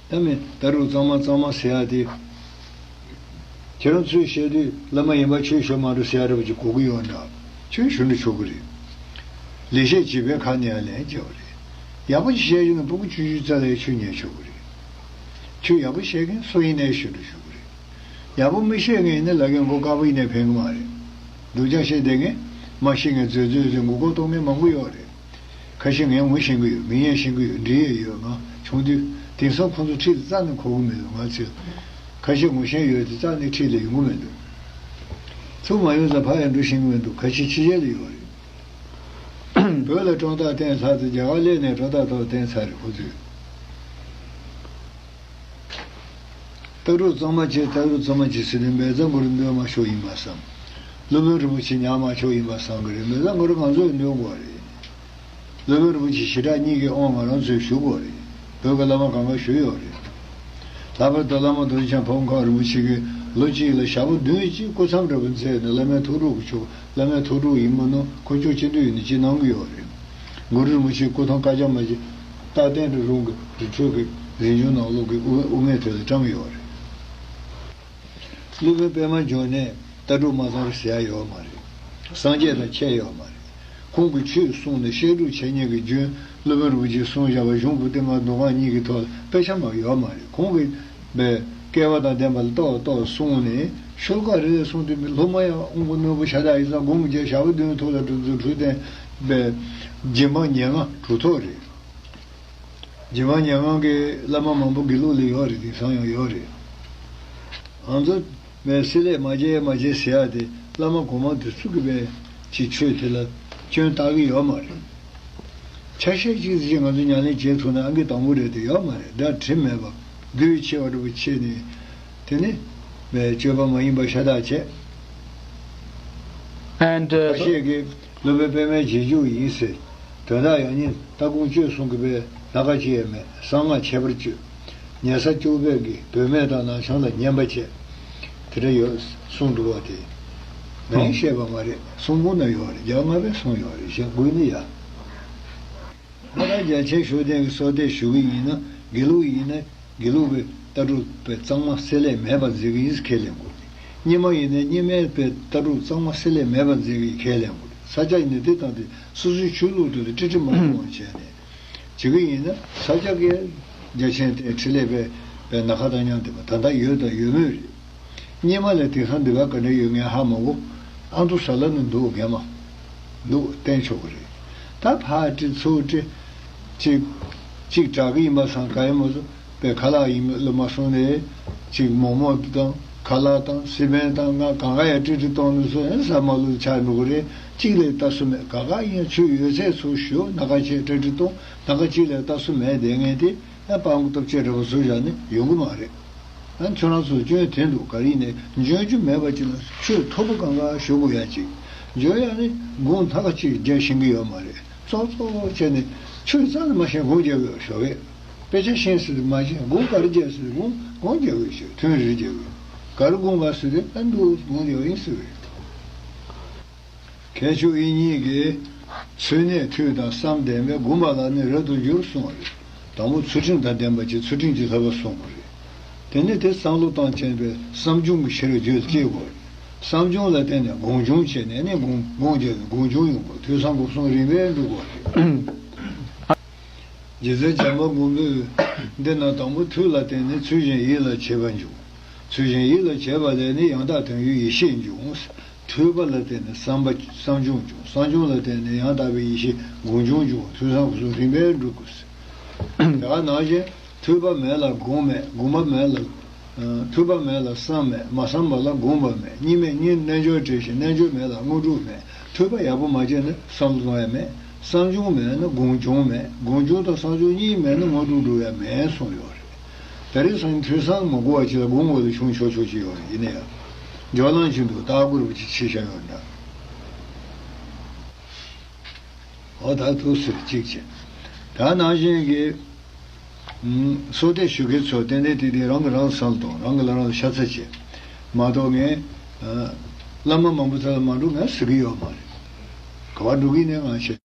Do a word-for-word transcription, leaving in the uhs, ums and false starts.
ད་མི་ལྟ་གྲུབ་གཙང་མ་གཙང་མ་ཟེར་ཡ་དེ། ཁྱེད་རང་ཚོས་བཤད་དུས་བླ་མ་ཡིན་པ་ཆོས་ཞུ་མ་འགྲོ་ཟེར་ཡ་འདྲ་པོ་ཅིག་གོ་གི་ཡོད་འདྲ། ཆོས་ཞུ་འགྲོ་ཆོག་གི་རེད། ལེགས་བཤད་བྱིས་པའི་ཁ་ནས་ཡང་ལན་བརྒྱབ་པ་རེད། ཡག་པོ་ཅིག་བཤད་རྒྱུ་ན་ཕྲུ་གུ་ཆུང་ཆུང་རྩ་ལ་ཡང་ཆོས་ཉན་ཆོག་གི་རེད། ཆོས་ཡག་པོ་བཤད་མཁན་སུ་ཡིན་ནའི་ཞུ་འགྲོ་ཆོག་གི་རེད། ཡག་པོ་མི་བཤད་མཁན་ཡིན་ན་ལ་རྒན་མགོ་དཀར་པོ་ཡིན་ནའི་ཕན་གི་མ་རེད། སྡུག་ཅག་བཤད་བསྡད་མཁན། མ་ཤེས་མཁན་རྩོད་རྩོད་རྩོད་མགོ་སྐོར་གཏོང་མཁན་མང་པོ་ཡོད་རེད། ཁ་ཤས་ངས་ངོ་ཤེས་ཀྱི་ཡོད། མིང་ཡང་ཤེས་ཀྱི་ཡོད། འདྲིས་ཡས་ཡོད། ང་ཆུང་དུས་དེང་སང་ཁོང་ཚོ་འཁྲིས་ལ་རྩ་ནས་འཁོར་གྱི་མི་འདུག་ང་ཚོས་ཁ་ཤས་ངོ་ཤེས་ཡོད་དེ་རྩ་ནས་འཁྲིས་ལ་ཡོང་གི་མི་འདུག་ཚུར་མ་ཡོང་ཙང་ཕར་ཡང་འགྲོ་ཤེས་ཀྱི་མི་འདུག་ཁ་ཤས་ཕྱི་རྒྱལ་ལ་ཡོད་རེད། བོད་ལ་སྤྲང་རྟགས་བསྟན་ཚར་ཚེ་རྒྱ་གར་སླེབས་ནས་སྤྲང་རྟགས་ཐོག་བསྟན་ཚར་རེད་ཁོ་ཚོས། ལྟ་གྲུབ་གཙང་མ་བྱེད། ལྟ་གྲུབ་གཙང་མ་བྱེད་ཟེར་དུས་མེ་བཙའ་མགོ་རུ་འདོན་མ་ཆོག་ཡིན་པ་བསམ། སློབ་དཔོན་རིན་པོ་ཆེ་ཉར་མ་ཆོག་ཡིན་པ་བསམ་གི་རེད། མེ་བཙའ་མགོ་རུ་ང་ཚོས་འདོན་དགོས་རེད། སློབ་དཔོན་རིན་པོ་ཆེ་ཞེ་དྲག་གཉིས་ཀྱི་དབང་ང་རང་ཚོས་ཞུ་དགོས་རེད། བོད་ཀྱི་བླ་མ་གང་ག་ཞུས་ཡོད་རེད། ལྷག་པར་དུ་བླ་མ་རྡོ་རྗེ་འཆང་ཕ་བོང་ཁ་རིན་པོ་ཆེ་གིས་ལོ་གཅིག་ལ་ཞག་པོ་བདུན་ཅིག་སྐུ་མཚམས་འདྲ་པོ་མཛད་ནས་བླ་མའི་ཐུགས་སྒྲུབ་ཀྱི་ཆོ་ག་བླ་མའི་ཐུགས་སྒྲུབ་ཡིན་མིན་ནོ་ཁོ་ཚོས་སྤྱི་འཐུས་ཡིན་ན་ཅི་གནང་གི་ཡོད་རེད། གུ་རུ་རིན་པོ་ཆེའི་སྐུ་ཐང་བཀའ་རྒྱ་མ་ཆེ་རྟག་བརྟན་རི་རོང་གི་རི་ཁྲོད་ཀྱི་རི་ཆུ་ནང་ལོགས་ཀྱི་དབུ་དབུ་མའི་དེ་ལ་བཀྲམ་ཡོད་རེད། སློབ་དཔོན་པད་མ་འབྱུང་གནས་ལྟ་གྲུབ་མ་ཚང་རེད་ཟེར་ཡ་ཡོད་མ་རེད། སངས་རྒྱས་དང་ཁྱད་ཡོད་མ་རེད། ཁོང་གིས་ཆོས་གསུངས་ནས་བཤད་སྒྲུབ་བྱེད་མཁན་གྱི་རྒྱུན་སློབ་དཔོན་རིན་པོ་ཆེས་གསུངས་བཞག་པ་གཞུང་པོ་ཏི་ལྔ་མདོ་སྔགས་གཉིས་ཀྱི་ཐོག་ལ་དཔེ་ཆ་མ་ཡོད་མ་རེད། ཁོང་གིས་པའི་སྐལ་བ་དང་ལྡན་པ་ལ་ཏོག་ཏོག་གསུངས་ནས་ཤོ་ལོ་ཀ་རེ་རེ་གསུངས་དུས་མི་སློབ་མ་ཡང་དབང་པོ་རྣོན་པོ་ཤ་སྟག་ཡིན་ཙང་དགོངས་མི་འཇལ། ཞག་པོ་བདུན་ཐོག་ལ་གྲུབ་ཚུལ་འཁྲུལ་བསྟན་པའི་རྗེ་འབངས་ཉེར་ལྔ་གྲུབ་ཐོབ་རེད། རྗེ་འབངས་ཉེར་ལྔ་གི་བླ་མ་མང་པོ་དགེ་ལུགས་ལ་ཡོད་རེད། དེང་སང་ཡང་ཡོད་རེད། ང་ཚོ་མའི་བསྲེ་ལྷད་མ་བྱེད་མ་བྱེད་ཟེར་ཡ་དེ་བླ་མ་གོང་མ་དེ་ཚོ་གི་བས་ཀྱི་ཆོས་དེ་ལ་སྐྱོན་བཏགས་ཀྱི་ཡོད་མ་རེད། ཆ་ཤས་གཅིག་ཅིག་ང་ཚོ་ཉམས་ལེན་བྱེད་ཐུབ་ན་ཨང་ཀི་དང་པོ་རེད་དེ་ཡོད་མ་རེད། སྒྲ་དྲི་མེད་པ་རྒྱུས་ཆེ་བ་འདྲ་པོ་བྱས་ནས་དེ་ནི་མའི་སྤྱོད་པ་མ་ཡིན་པ་ཤ་སྟག་བྱས། And uh, ཁ་ཤས་ཀྱིས་སློབ་དཔོན་པད་མའི་རྗེས་འཇུག་ཡིན་ཟེར། དོན་དག་ཡང་སྙིང་ལྟ་སྒོམ་སྤྱོད་གསུམ་གྱི་བས་ལྷ་ཁ་ཅི་ཡང་མེད། གསང་སྔགས་ཁྱད་པར་སྤྱོད། ཉལ་ས་བཅུ་པའི་གི་བུད་མེད་དང་ནང་ཆང་ལ་ཉན་པ་བྱས། དེ་འདྲ་ཡོད་གསུངས་འདུག་བ་དེ། ངས་བཤད་པ་མ་རེད། གསུང་འབུམ་ན་ཡོད་རེད། རྒྱ་སྔ་པས་གསུངས་ཡོད་རེད། ཞེས་དགོས་ནི་ཡ། ཁོ་རང་རྒྱལ་ཆེན་ཤུགས་ལྡན་གྱི་སྲོག་གཏད་ཞུ་གི་ཡིན་ན་དགེ་ལུགས་ཡིན་ན་དགེ་ལུགས་པའི་ལྟ་གྲུབ་པའི་གཙང་མ་བསྲེ་ལྷད་མེད་པར་མཛད་ཀྱི་ཡིན་ཁས་ལེན་དགོས། རྙིང་མ་ཡིན་ན་རྙིང་མའི་པའི་ལྟ་གྲུབ་གཙང་མ་བསྲེ་ལྷད་མེད་པར་མཛད་ཀྱི་ཡིན་ཁས་ལེན་དགོས། ས་སྐྱ་ཡིན་ན་དེ་དང་དེ་སོ་སོའི་ཆོས་ལུགས་དེ་ལ་ཀྲི་ཀྲི་མ་འགྲོ་བ་བྱས་ནས་བྱེད་ཀྱི་ཡིན་ན་ས་སྐྱ་གི་རྒྱལ་ཆེན་དེ་འཕྲིན་ལས་པའི་པའི་ནམ་མཁའ་དང་མཉམ་བསྡད་པ་ད་ལྟ་ཡོད་དང་ཡོད་མུས་རེད། རྙིང་མ་ལ་དེང་སང་འདི་ག་ག་འདྲ་ཡོད་ངས་ཧ་མ་གོ། ཨ་མདོ་ས་ལ་ནི་འདུག་རྒན་མ། འདུག་བསྟན་ཆོག་གི་རེད། ད་ཕར་དཀྲི་ཚུར་དཀྲི། གཅིག་གཅིག་དྲག་གི་ཡིན་པ་སང་ག་ཡིན་མ་སོང་པའི་ཁ་ལག་ཡིན་མིན་ལ་མ་སོང་ནས་གཅིག་མོག་མོག་དང་ཁ་ལག་དང་སི་པན་དང་ང་གང་ག་ཡང་དཀྲི་དཀྲི་གཏོང་ནས་སོ་ཡང་ཟ་མ་ལུས་ཆགས་འགྲོ་གི་རེད། གཅིག་ལས་ལྟ་སུ་མེད། ག་ག་ཡིན་ཆོས་ཡོད་ཚད་ཚུར་ཞུ་ན་ག་ཆེ་དཀྲི་དཀྲི་གཏོང་ན་ག་གཅིག་ལས་ལྟ་སུ་མེད་བསྡད་མཁན་དེ། ཡང་དཔའ་མགོ་སྟོབས་ཆེ་འདྲ་པོ་བཟོ་བཞག་ནས་ཡོང་གི་མ་རེད། ཨ་ཁྱོད་རང་ཚོ་སྐྱོན་དེ་འདུག་ག་རེ་ཡིན་ནའི་འཇོན་རྒྱུ་མེད་པ་ཅིག་ལ་ཆོས་མཐོ་པོ་གང་ག་ཞུ་དགོས་ཡ་ཅིག་འཇོན་ཡ་ནི་སྒོམ་ཐག་ག་ཅིག་རྒྱག་ཤེས་ཀྱི་ཡོད་མ་རེད། ཙོག་ཙོག་བྱས་ནས་ཆོས་རྩ་ནས་མ་ཤེས་སྒོམ་རྒྱག་གི་ཡོད་ཞོག་གས། དཔེ་ཆ་ཤེས་ཟེར་དུས་མ་ཤེས་སྒོམ་ག་རེ་རྒྱག་ཟེར་དུས་སྒོམ་སྒོམ་རྒྱག་གི་ཡོད་ཞོག་ཐུན་རེ་རེ་རྒྱག་གི་ཡོད། ག་རེ་སྒོམ་པ་ཟེར་དུས་ཨ་འདུག་སྒོམ་རྒྱག་ཡིན་ཟེར་བས། མཁས་མཆོག་དབྱིག་གཉེན་གྱིས་ཚུལ་གནས་ཐོས་དང་བསམ་ལྡན་པས་སྒོམ་པ་ལ་ནི་རབ་ཏུ་འགྱུར་གསུངས་པ་རེད། དང་པོ་ཚུལ་ཁྲིམས་དང་ལྡན་པ་ཅིག་ཚུལ་ཁྲིམས་ཀྱི་བསླབ་པ་སྲུང་དགོས་རེད། དེ་ནས་དེ་བསམ་བློ་བཏང་བྱས་པའི་བསམ་བྱུང་གི་ཕྱིར་རྒྱུད་སྐྱེ་དགོས་རེད། བསམ་བྱུང་ལ་བརྟེན་ནས་སྒོམ་བྱུང་བྱས་ནས་ནི་སྒོམ་སྒོམ་རྒྱག་ནས་སྒོམ་བྱུང་ཡོང་དགོས། ཐོས་བསམ་སྒོམ་གསུམ་རིམ་པས་འགྲུབ་དགོས་རེད། རྗེ་བཙུན་བྱམས་པ་མགོན་པོས་འདི་ན་དང་པོ་ཐོས་ལ་བརྟེན་ནས་ཚུལ་བཞིན་ཡིད་ལ་བྱེད་པ་འབྱུང་། ཚུལ་བཞིན་ཡིད་ལ་བྱེད་པ་ལས་ནི་ཡང་དག་དོན་ཡུལ་ཡེ་ཤེས་འབྱུང་། ཐོས་པ་ལ་བརྟེན་ནས་བསམ་པ་བསམ་བྱུང་འབྱུང་། བསམ་བྱུང་ལ་བརྟེན་ནས་ཡང་དག་པའི་ཡེ་ཤེས་སྒོམ་བྱུང་འབྱུང་། ཐོས་བསམ་སྒོམ་གསུམ་རིམ་པས་འགྲུབ་དགོས། དེ་ག་ནང་བཞིན་ཐོས་པ་མེད་ལ་སྒོམ་མེད། སྒོམ་པ་མེད་ལ། ཨ། ཐོས་པ་མེད་ལ་བསམ་མེད། མ་བསམ་པ་ལ་སྒོམ་པ་མེད། གཉིས་མེད་གཉིས་རྣལ་འབྱོར་བྲལ་ཞིང་རྣལ་འབྱོར་མེད་ལ་དངོས་གྲུབ་མེད། ཐོས་པ་ཡག་པོ་མ་བྱས་ན་བསམ་བློ་གཏོང་ཡ་མེད། བསམ་བྱུང་མེད་ན་སྒོམ་བྱུང་མེད། སྒོམ་བྱུང་དང་བསམ་བྱུང་གཉིས་མེད་ན་དངོས་གྲུབ་འགྲུབ་ཡ་མེད་གསུངས་ཡོད་རེད། ད་རེས་སང་ཐོས་བསམ་མ་དགོས་པ་ཅིག་ལ་སྒོམ་འོག་ལ་བྱུང་ཆོག་ཆོག་ཅིག་ཡོད་རེད། ཡིན་ན་ཡང་འཇོག་ལམ་ཅིག་འདུག་ལྟ་སྐོར་བ་ཅིག་ཕྱི་བཞག་ཡོད་འདྲ། འོ་ད་འདུག་ཟེར་གཅིག་བྱས། ད་ནང་བཞིན་གྱི། ཨུམ། སྲོག་གཏད་ཞུ་མཁན་ཚོ་ཏན་ཏན་ཏིག་ཏིག་རང་གིས་རང་བསམ་བློ་གཏོང་། རང་གིས་རང་ལ་ཤ་ཚ་བྱེད། མ་གཏོགས་ངས། ཨ། བླ་མ་མང་པོ་ཚོ་ལ་མ་འགྲོ་ངས་ཟེར་གྱི་ཡོད་མ་རེད། ག་པར་འགྲོ་གི་ནས་ང་བཤད།